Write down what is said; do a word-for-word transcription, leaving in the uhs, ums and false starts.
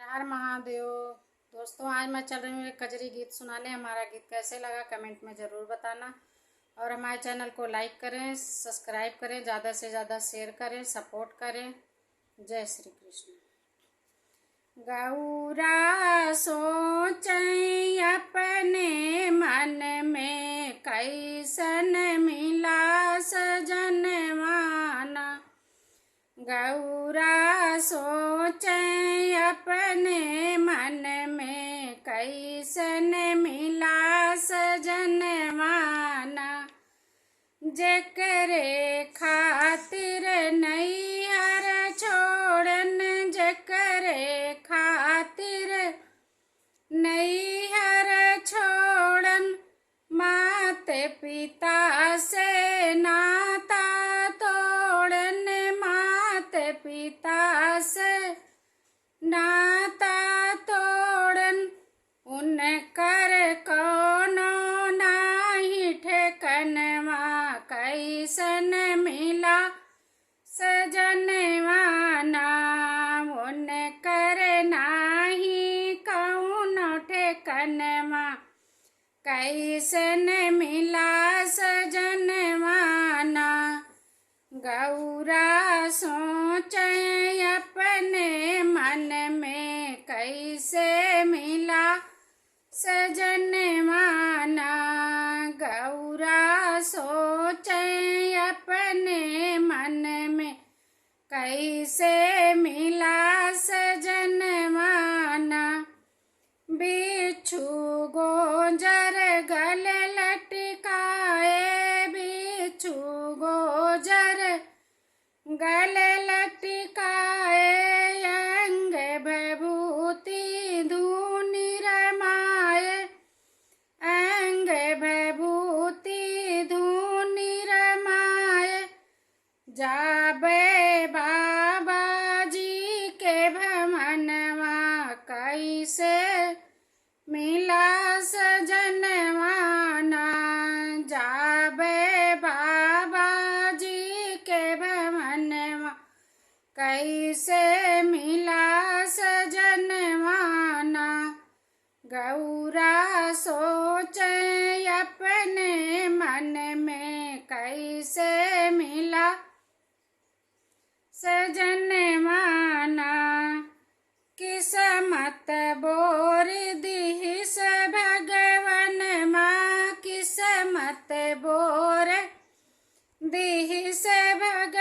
हर महादेव। दोस्तों, आज मैं चल रही हूँ एक कजरी गीत सुनाने। हमारा गीत कैसे लगा, कमेंट में ज़रूर बताना, और हमारे चैनल को लाइक करें, सब्सक्राइब करें, ज़्यादा से ज़्यादा शेयर करें, सपोर्ट करें। जय श्री कृष्ण। गौरा सोचै अपने मन में, कैसन मिला सजनवाना। गौरा सोचै अपने मन में, कैसन मिला सजनवाना। जेकरे खातिर नैहर छोड़न, जेकरे खातिर नैहर छोड़न, मात पिता से नाता तोड़न, मात पिता से नाता तोड़न। उनकर कौनो नाही ठेकनवा, कैसन मिला सजनवाना। उनकर नाही कौनो ठेकनवा, कैसन मिला सजनवाना। गौरा सोचै अपने मन में, कैसे मिला सजनवाना। गौरा सोचै अपने मन में, कैसे मिला सजनवाना। बिच्छू गोजर गल लटकाए, बिच्छू गोजर गल लटकाए। अंग भभूति धूनि रमाए, अंग भभूति धूनि रमाए। जाबे बाबा जी के भवनवा, कैसे मिला सजनवाना। जाबे बाबा जी के भवनवा, कैसे मिला सजनवाना। गौरा सोचै अपने मन में, कैसे मिला सजनवाना। किस्मत बोर दिहिस भगवनवा, किस्मत बोर दिहिस भग